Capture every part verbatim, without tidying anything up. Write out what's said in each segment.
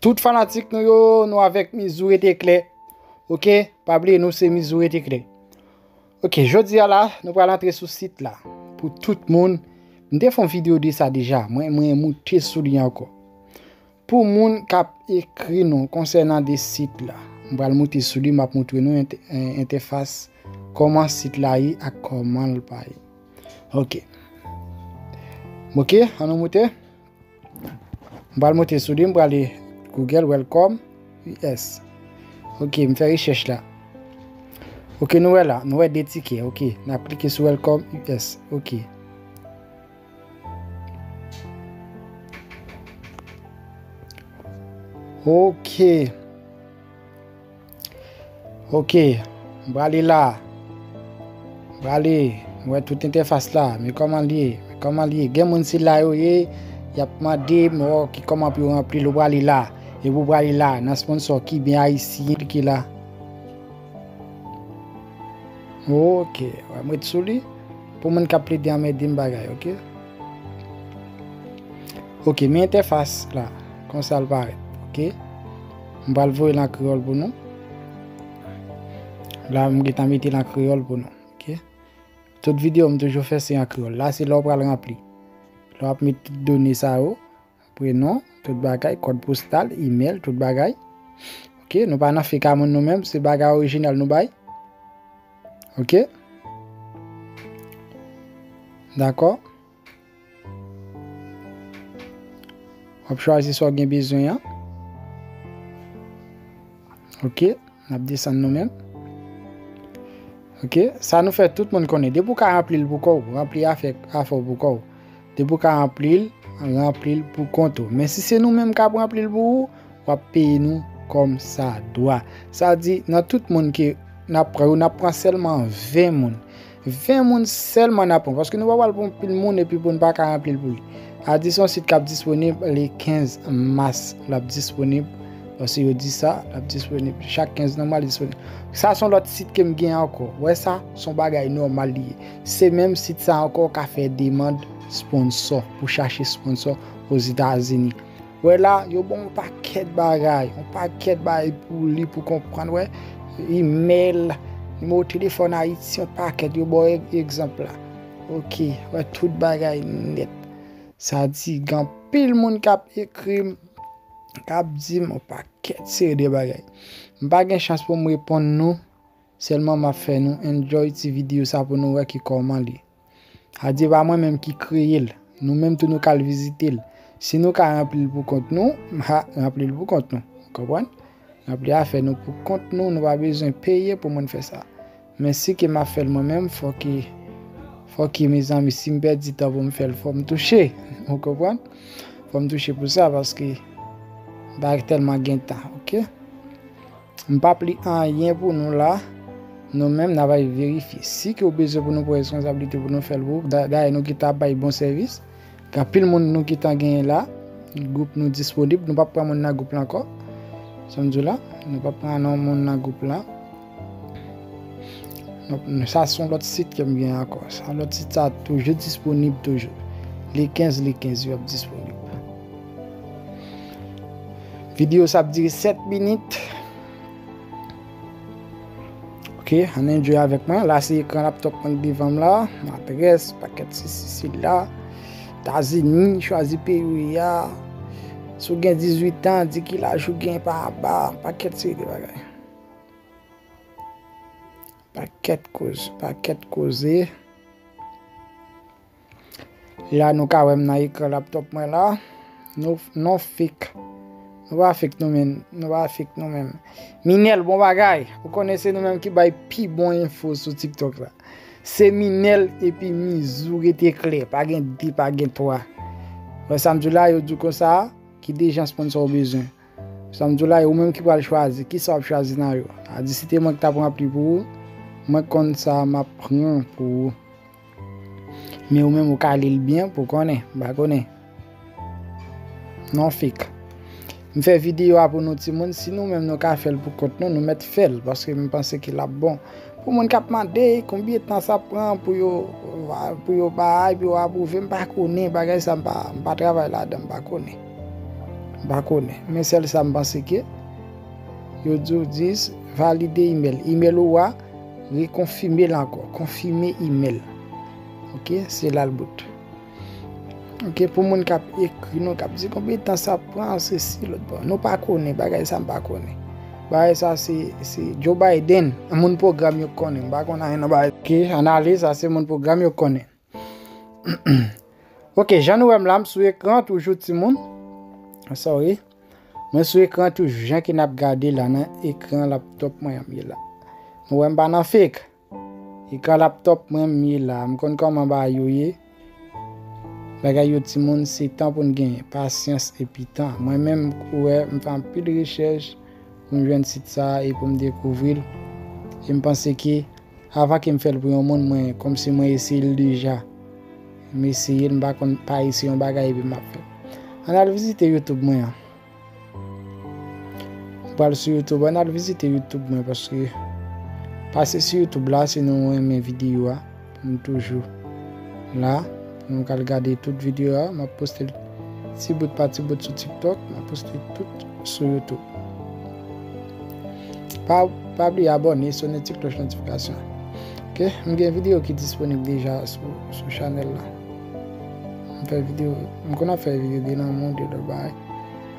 Tout fanatik nou yo, nou avèk Mizou Rete Klè. Oke, pa bliye nou se Mizou Rete Klè. Oke, jodi a la, nou pral antre sou sit la. Pou tout moun, m te fè yon videyo de sa deja. Mwen, mwen moute sou li ankò. Pou moun k ap ekri nou konsènan de sit la, m pral moute sou li, m ap moutre nou ent-, en-, entèfas, kòman sit la ye ak kòman l pa ye. Oke. Oke, ann nou moute. M pral moute sou li, m prale Google Welcome U S. Oke, m fè rechèch la. Oke, nou wè la, nou wè de tikè. Oke, n ap klike sou Welcome U S. Oke. Oke. Oke, m prale la. M prale, m wè tout entèfas la. Men kòman l ye? Men kòman l ye? Gen moun se la yo ye, y ap mande m, oh, ki kòman pou yo ranpli l, ou prale la. Epi ou prale la, nan sponsor Kiben Ayisyen, klike la. Oke, wè, m ret sou li. Pou moun k ap plede anmède m bagay, oke? Oke, men entèfas la, konsa l parèt, oke? M pral voye l an kreyòl pou nou. La, m gentan mete l an kreyòl pou nou, oke? Tout videyo m toujou fè se an kreyòl. La, se lè w pral ranpli. Lè w ap met tout done sa yo, prenon, tout bagay, kòd postal, imèl, tout bagay. Oke, nou pa nan fake a moun nou menm, se bagay orijinal nou bay. Oke? Dakò? W ap chwazi sa w gen bezwen an. Oke, n ap desann nou menm. Oke, sa nou fè tout moun konnen. Depi w ka ranpli l pou kò w, ranpli afè, afè w pou kò w. Depi w ka ranpli l, ranpli l pou kont ou. Men si se nou menm k ap ranpli l pou ou, w ap peye nou kòm sa dwa. Sa di, nan tout moun ke n ap pran yo, n ap pran sèlman ven moun. Ven moun sèlman n ap pran, paske nou pa pral pran pil moun epi pou n pa ka ranpli l pou li. A di se yon sit k ap disponib le kenz mas, l ap disponib, paske yo di sa, l ap disponib chak kenz nòmal disponib. Sa se yon lòt sit ke m gen ankò. Wè sa, se yon bagay nòmal li ye. Se menm sit sa ankò w ka fè demann sponsò, pou chache sponsò Ozetazini. Wè la, yo ba w yon pakèt bagay, yon pakèt bagay pou li, pou konprann, wè, imèl, nimewo telefòn Ayiti, yon pakèt, yo ba w e-, egzanp la. Oke, wè, tout bagay nèt. Sa di, gen anpil moun k ap ekri m, k ap di m yon pakèt seri de bagay. M pa gen chans pou m reponn nou, sèlman m ap fè nou enjoy ti videyo sa pou nou wè ki kòman li. Sa di pa mwen menm ki kreye l. Nou menm tou nou ka al vizite l. Si nou ka ranpli l pou kont nou, ha, ranpli l pou kont nou. Ou konprann? Ranpli afè nou pou kont nou, nou pa bezwen peye pou moun fè sa. Men si ke m ap fè l mwen menm, fò ke, fò ke, mezanmi, si m pèdi tan pou m fè l, fò m touche. Ou konprann? Fò m touche pou sa, paske m pa tèlman gen tan, oke? M p ap li anyen pou nou la. Nou menm, n ap al verifye. Si ke w bezwen pou nou pran responsablite pou nou fè l pou ou, da-, dayè nou gentan ap bay bon sèvis. Gen anpil moun nou gentan genyen la. Gwoup nou disponib. Nou p ap pran moun nan gwoup la ankò. Sa m di w la, nou p ap pran non moun nan gwoup la. Donk, sa se yon lòt sit ke m gen ankò. Sa lòt sit sa toujou disponib toujou. Le kenz, le kenz, yo ap disponib. Videyo sa ap dire sèt minit. Oke, ann enjoy avèk mwen. La, se ekran laptop mwen ki devan m la. Adrès, pakèt sesi, sela. Etazini, chwazi peyi w ye a. Si w gen dizuit an, di ki laj ou gen pa anba. Pakèt seri de bagay. Pakèt koze, pakèt koze. La nou ka wè m nan ekran laptop mwen la. Nou, non fake. Nou pa fake nou menm. Nou pa fake nou menm. Minèl, bon bagay. Ou konnen se nou menm ki bay pi bon enfo sou TikTok la. Se Minèl epi Mizou rete klè. Pa gen de, pa gen twa. Wè sa m di w la, yo di w konsa, ki de jan sponsò w bezwen. Sa m di w la, e ou menm ki pral chwazi. Kisa w ap chwazi nan yo? A di, si te mwen ki t ap ranpli pou ou, mwen konn sa m ap pran pou ou. Men ou menm, ou ka li l byen pou w konnen. M pa konnen. Non fake. M fè videyo a pou nou timoun. Si nou menm nou ka fè l pou kont nou, nou mèt fè l. Paske m panse ke l ap bon. Pou moun k ap mande konbyen tan sa pran pou yo, pou yo bay, pou yo apwouve, m pa konnen bagay sa, m pa, m pa travay ladan, m pa konnen. M M pa konnen. Men sèl sa m panse ke yo di w dis valide email. Email ou a, rekonfime l ankò. Konfime email. Ok, se la l bout. Ok, pou moun k ap ekri nou, k ap di konbyen tan sa pran, sesi, lòt bò. Nou pa konnen, bagay sa m pa konnen. Bagay sa se, se Joe Biden, moun pwogram yo konnen. M pa konn anyen nan bagay. Ok, analiz sa se moun pwogram yo konnen. Ok, jan nou wè m la, m sou ekran toujou timoun. Sorry. Mwen sou ekran toujou, jan ke n ap gade la nan ekran laptop mwen an m ye la. Nou wè m pa nan fake. Ekran laptop mwen m ye la. M konn kòman bagay yo ye. Bagay yo timoun, se tan pou n genyen, pasyans epi tan. Mwen menm, ou wè, m fè anpil rechèch pou m jwenn sit sa a e pou m dekouvri l. E m panse ke avan ke m fè l pou yon moun, mwen, kòmsi mwen eseye l deja. M eseye l, m pa konn pa eseye yon bagay epi m ap fè l. Ann al vizite YouTube mwen an. M pral sou YouTube, ann al vizite YouTube mwen, paske pase sou YouTube la, si nou renmen videyo a, m toujou la. Nou ka al gade tout videyo a, m ap poste l ti bout pa ti bout sou TikTok, m ap poste tout sou YouTube. Pa, pa bliye abòne, sonnen ti klòch notifikasyon. Ok, m gen videyo ki disponib deja sou, sou chanèl la. M fè videyo, m konn ap fè videyo de lanmou, de lòt bagay.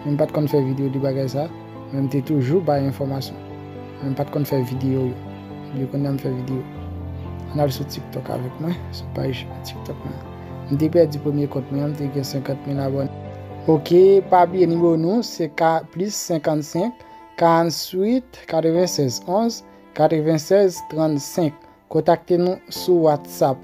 Men m pa t konn fè videyo de bagay sa, men m te toujou bay enfòmasyon. Men m pa t konn fè videyo yo. Epi kounye a m fè videyo. Ann al sou TikTok avèk mwen, sou paj TikTok mwen. M te pèdi premye kont mwen an, m te gen senkant mil abòne. Ok, pa bliye nimewo nou, se ka, plis senkannsenk, karannwit, katrevennsèz, onz, katrevennsèz, trannsenk. Kontakte nou sou WhatsApp.